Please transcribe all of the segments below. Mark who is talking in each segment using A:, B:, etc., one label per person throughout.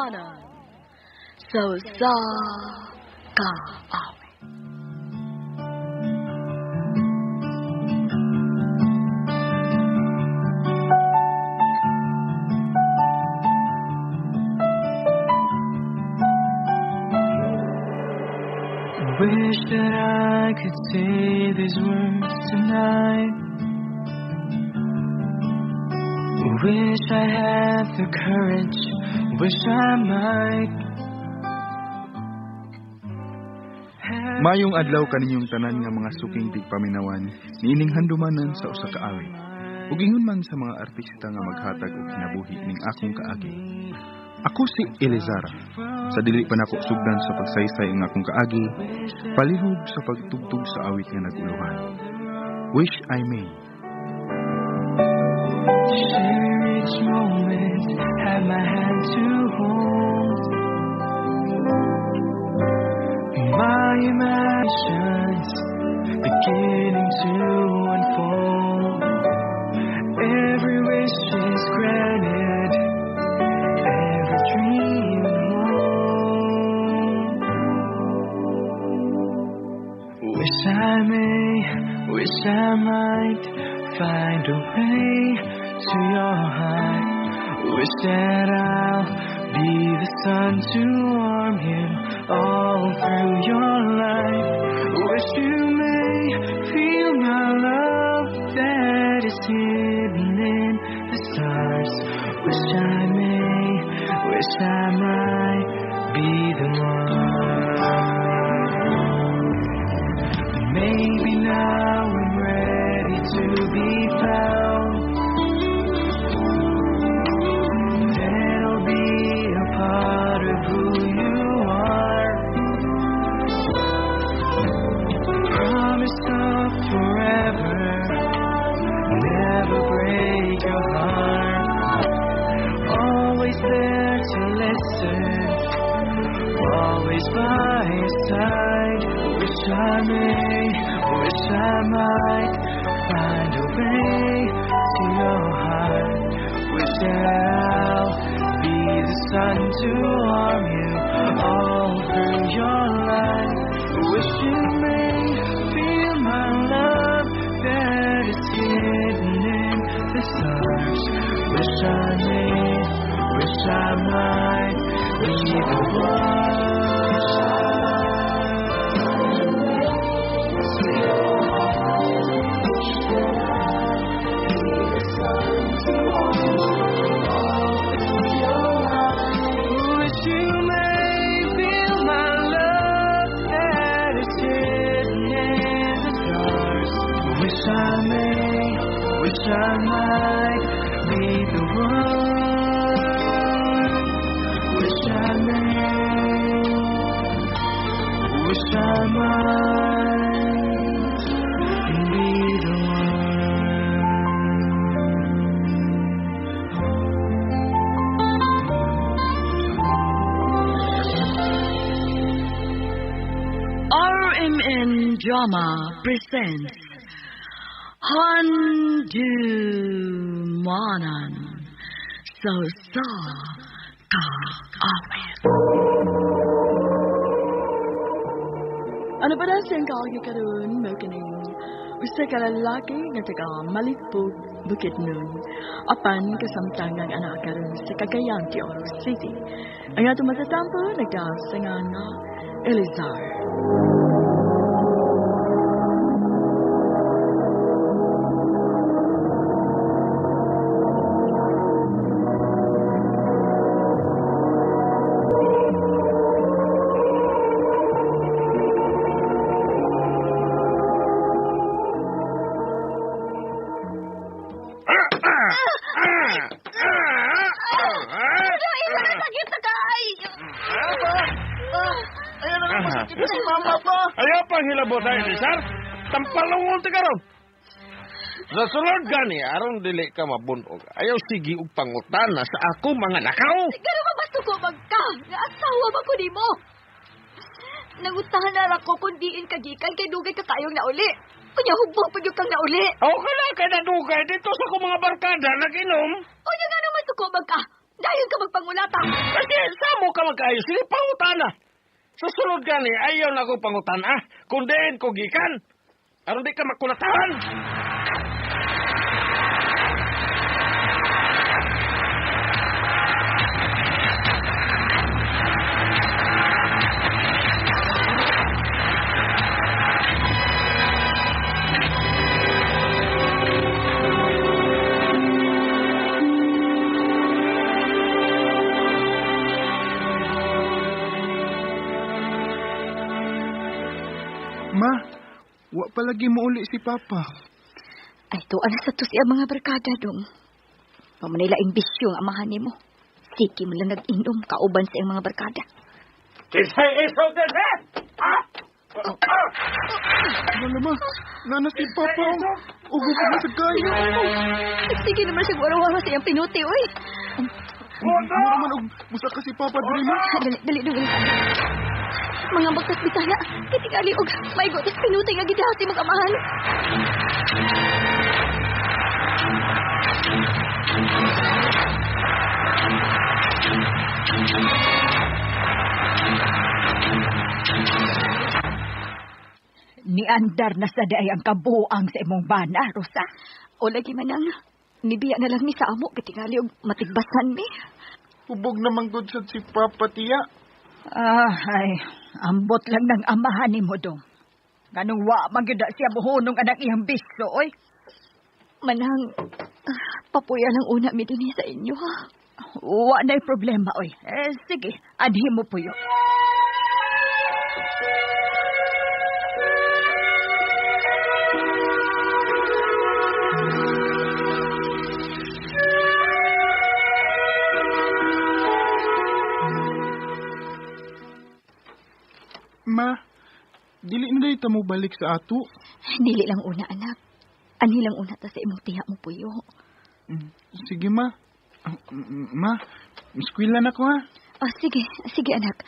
A: Handumanan sa usa ka awit.
B: Wish that I could say these words tonight. Wish I had the courage, wish I might.
C: Mayong adlaw kaninyong tanan nga mga suking tigpaminawan niining handumanan sa usa ka awit. Ug ingon man sa mga artista nga maghatag og kinabuhi ning akong kaagi. Ako si Elizara. Sa dili pa nako sugdan sa pagsaysay ang akong kaagi, palihog sa pagtugtog sa awit nga naguluhan. Wish I May.
B: Share each moment, have my hand to hold. My imagination's beginning to unfold. Every wish is granted, every dream and hope. Wish I may, wish I might find a way to your heart. Wish that I'll be the sun to warm you all through your life. Wish you may feel my love that is hidden in the stars. Wish I may, wish I might be the one. Maybe now I'm ready to be found. Then I'll be a part of who you are. Promise of forever, never break your heart. Always there to listen, always by your side. Wish I may, wish I might find a way to your heart. Wish that I'll be the sun to warm you all through your life. Wish you may feel my love that is hidden in the stars. Wish I may, wish I might be the one. Wish you may feel my love that is hidden in the stars. Wish I may, wish I might be the one. Wish I may, wish I might be the one.
A: RMN Drama presents Handumanan sa usa ka awit. Ano pa na siyang kaagi karon mao kining usa ka lalaki nga taga Malitbog, Bukidnon, apan kasamtangang anak karon sa Cagayan de Oro City. Ang atong matatampo nagdaos sa nga Elizar.
D: Sakit na kaayo.
E: Ayan na masakit na si mama pa.
F: Ayaw pang hilabot ay, Cesar. Tampalungon ti karon. Sa sulod gani, aron dili ka mabunog. Ayaw sige og pangutana sa ako mga nakaw.
D: Gano ka masuko magka? Nga asawa ba ko nimo? Nangutahan na lang ko kung diin ka gikan kay dugay ka kayong nauli. Kunya hubog pa gyud kang nauli.
F: O ka na kay nadugay dito sa akong mga barkada nag-inom.
D: Unya nga naman suko magka. Dayon ka magpangulata.
F: Kasi sa mo ka magkaayo, sige pangutana. Sa sunod gani, ayaw na akong pangutana. Kundiin ko gikan. Aron di ka makulatahan.
C: Ma, wa palagi mo uli si Papa.
D: Ay, tuan na sa to siya mga barkada dong. Pamanila imbisyo ang amahan nimo. Sige mo lang nag-inom kauban sa iyang mga barkada.
F: Kinsay isog din, eh? Ah!
C: Wala ma, nana si Papa. Ugo pa sa kayo.
D: Sige naman siya wara-wara sa iyang pinuti, oy.
C: Mura man og busa ka si Papa diri ma.
D: Dali, dali, dali. Mga bagtas bitana, kitingali og maigo tas pinuti nga gidahot imong amahan.
G: Niandar na sa daay ang kabuang sa imong bana, Rosa.
D: O lagi manang, nibiya na lang mi sa amo kitingali og matigbasan mi.
C: Hubog naman gud sad si Papa tiya.
G: Ah, ay, ambot lang ng amahan ni mo dong. Ganong wa man gyud siya buhonong anak iyang bisyo, oy.
D: Manang, papuya lang una mi dinhi sa inyo, ha.
G: Wa na'y problema, oy. Eh, sige, adhi mo puyo.
C: Ma, dili na day ta mo balik sa ato.
D: Dili lang una, anak. Anhi lang una ta sa imong tiya mo puyo.
C: Sige, ma. Ma, eskwela na ko, ha?
D: Oh, sige, sige, anak.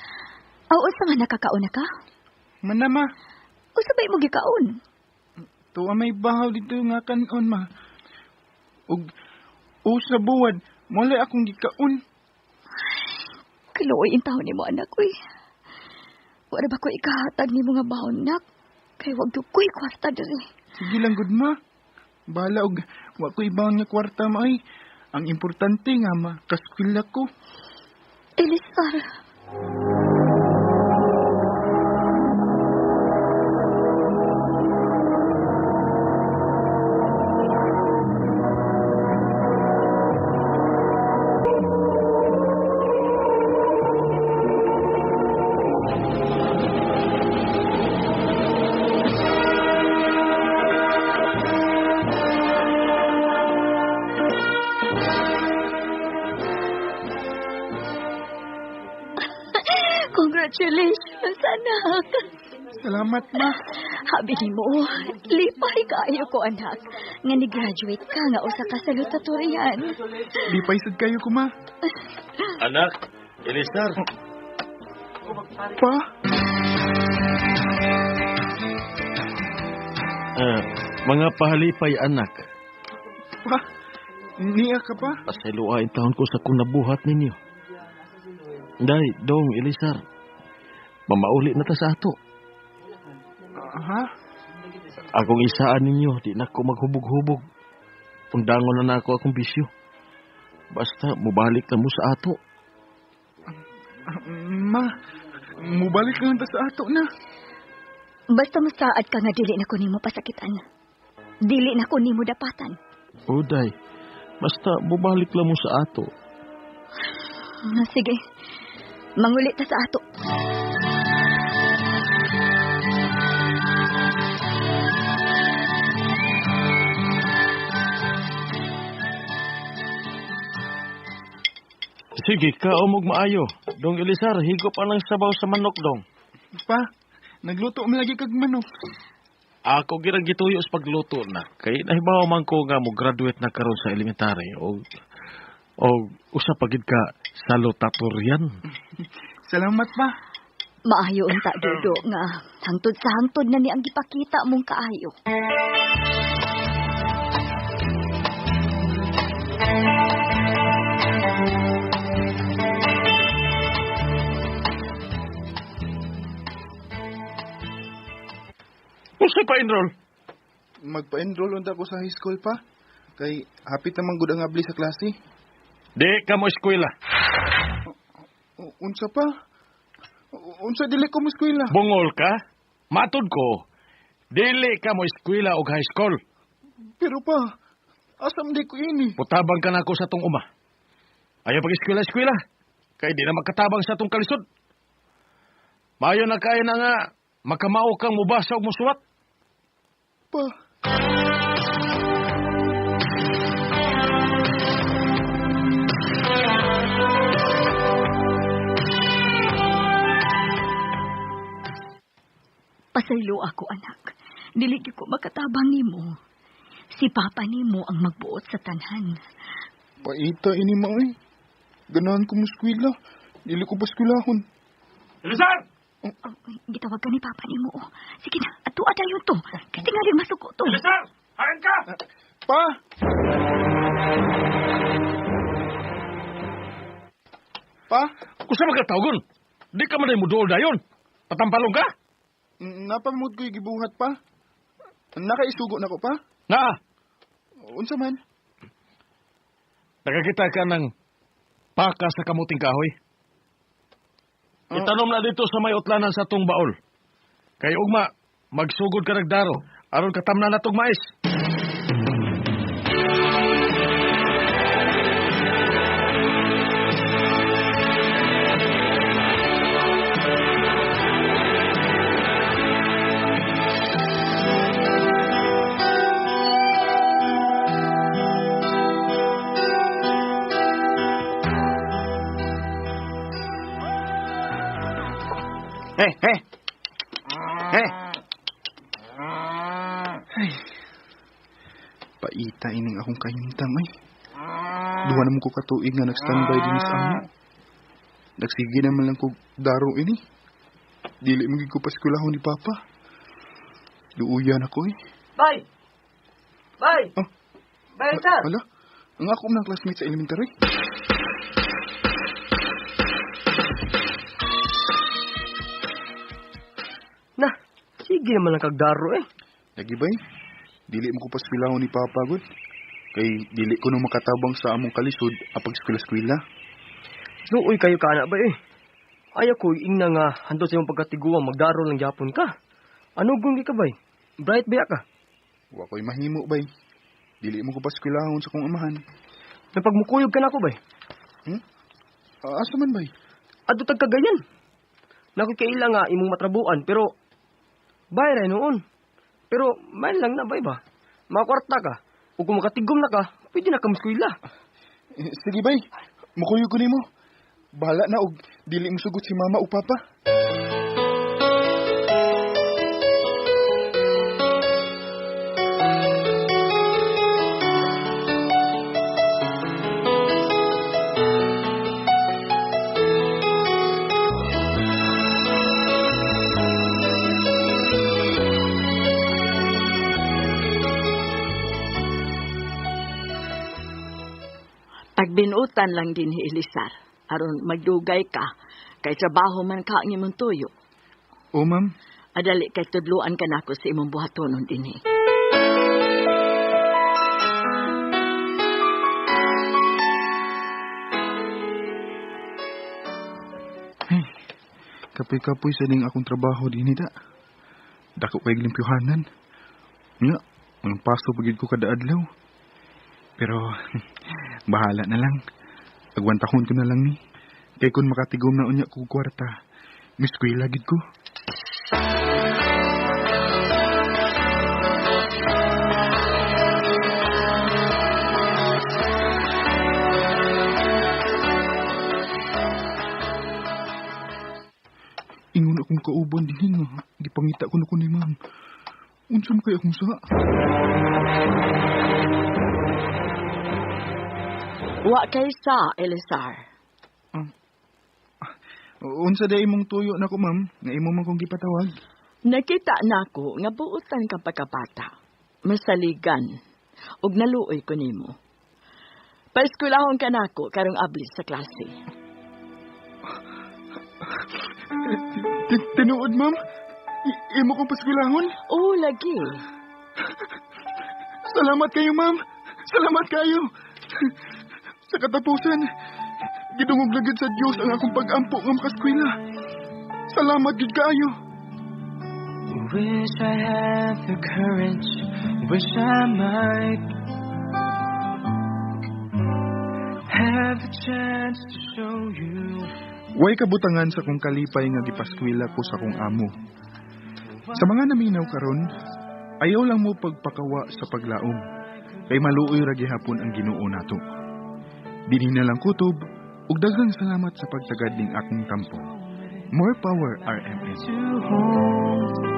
D: Aw, unsa man nakakaon na ka?
C: Mana, ma.
D: Unsa ba imong gikaon?
C: Tuwa may bahaw dito nga kanon, ma. Ug usa buwad, mole akong gikaon.
D: Kaluoy intawon nimo, anak, uy. Wala ba ko ikahatag nimo nga baon, nak? Kay wag gyud ko'y kwarta diri.
C: Sige lang gud, ma. Bahala og wa ko ibaon nga kwarta, ma, ay. Ang importante nga ma, kaskwela ko.
D: Elisar. Congratulations, anak.
C: Salamat, ma.
D: Habi nimo, lipay kaayo ko, anak. Nga ni-graduate ka nga usa ka salutatorian.
C: Lipay sad kayo ko, ma.
F: Anak, Elisar.
C: Pa?
F: Mga pahalipay, anak.
C: Pa? Niya ka pa?
F: Pasayloa ang taon ko sa kung nabuhat ninyo. Day, dong, Elisar. Mamauli na ta sa ato.
C: Ha?
F: Akong isaan ninyo, di na ko maghubog-hubog. Undangon na nako akong bisyo. Basta, mubalik na mo sa ato.
C: Ma, mubalik na ta sa ato na.
D: Basta masaad ka nga dili na ko nimo pasakitan. Dili na ko nimo dapatan.
F: Uday, basta mubalik lang mo sa ato.
D: Sige, mangulit ta sa ato.
F: Sige, kaumog maayo. Dong Elisar, higop anang sabaw sa manok, dong.
C: Pa, nagluto man lagi kag manok.
F: Ako girang gituyo sa pagluto na. Kay nahibaw man ko nga mo graduate na karon sa elementary o usa pa gid ka salutatorian.
C: Salamat pa.
D: Maayo unta Dudo nga hangtod sa hangtod na ni ang gipakita mong kaayo.
F: Unsa pa-enroll?
C: Magpa-enroll unta ko sa high school pa. Kay hapit naman gud ang abli sa klase.
F: Di ka mo eskwela.
C: Unsa pa? Unsa dili ko mo eskwela?
F: Bungol ka? Matud ko, dili ka mo eskwela og high school.
C: Pero pa, asam di ko ini?
F: Putabang ka na ako sa tong uma. Ayaw pag-eskwela-eskwela. Kay di na magkatabang sa tong kalisod. Mayo na kaya na nga, makamao kang mubasa og musuwat.
C: Pa.
D: Pasaylo ako, anak. Dili gyud ko makatabang nimo. Si Papa nimo ang magbuot sa tanhan.
C: Paita ini ma oy. Ganahan ko mo eskwela. Dili ko paskwelahon.
F: Elizar!
D: Oh, gitawag ka ni Papa nimo. Oh. Sige na, atua dayon to. Kay tingali masuko to.
F: Elizar! Hain ka!
C: Pa! Pa?
F: Kusa magkatawagon? Di ka man ay muduol dayon. Patampalong ka?
C: Napamod ko'y gibuhat pa. Nakaisugo na ko pa.
F: Na!
C: Unsa man?
F: Nakakita ka ng paka sa kamuting kahoy. Itanom na dito sa may utlanan sa tong baol. Kay ugma, magsugod ka nagdaro. Aron katamna na tong mais.
E: Hey, hey. Hey.
C: Ay. Paita ining akong kahimtang ay. Duha naman ko katuig nga nag-standby din sa amo. Nagsige naman lang ko daro ini. Dili mo gid ko paskwelahon ni Papa. Luuyan ako eh.
E: Bye. Bye.
C: Oh.
E: Bye, sir.
C: Hala, ang ako ng classmate sa elementary.
E: Na, sige naman ang kagdaro eh.
C: Lagi bay, dili mo ko paskwelahon ni Papa gud. Kay dili ko no makatabang sa among kalisod apag eskwela-eskwela.
E: Luoy kayo ka na ba eh. Ayaw ko ingna nga handot sa imong pagkatiguang magdaro lang gyapon ka. Ano gunggi ka bay? Bright ba ka?
C: Wa ko'y mahimo bay. Dili mo ko paskwelahon sa kong amahan.
E: Napagmukuyog ka na ako bay.
C: Asa man bay?
E: Adto tag Cagayan. Nakoy kaila nga imong matrabuan pero bay ra noon. Pero may lang na bay ba? Makakwarta ka. O kung makatigom na ka, pwede na ka muskwela.
C: Sige bay, mukuyog ko nimo. Bahala na og dili mo sugot si mama o papa.
A: Pagbinutan lang din ni Elisar. Aron magdugay ka, kay trabaho man ka ang imong tuyo.
C: O ma'am.
A: Adali kay tudluan ka nako sa imong buhatonon dinhi.
C: Hey, kapoy-kapoy sa ning akong trabaho dinhi da. Dako kay limpyuhanan. Nya, ang paso pagid ko kada adlaw. Pero bahala na lang. Agwantahon ko na lang ni. Kay kun makatigom na unya ko kwarta, miskwela gid ko. Ingon akong kauban dinhi nga gipangita ko na ko ni ma'am. Unsa man kay akong sa?
A: Wa kay sa, Elisar.
C: Unsa day imong tuyo nako ma'am, nga imo man kong gipatawag?
A: Nakita nako nga buotan kang pagkabata. Masaligan ug naluoy ko nimo. Paeskwelahon ka nako karong abli sa klase.
C: Tinuod ma'am? Imo kong paskwilahon?
A: Oo, lagi.
C: Salamat kayo, ma'am. Salamat kayo. Sa katapusan, gidungog na gyud sa Dios ang akong pag-ampo nga makaskwela. Salamat gyud kaayo.
B: Wish I had the courage, wish I might have the chance to show you.
C: Way kabutangan sa kong kalipay nga gipaskwela ko sa kong amo. Sa mga naminaw karon, ayaw lang mo pagpakawa sa paglaom. Kay maluoy ra gihapon ang Ginoo nato. Dinhi na lang kutob ug daghang salamat sa pagtagad ning akong tampo. More power, RMN.
B: To hold.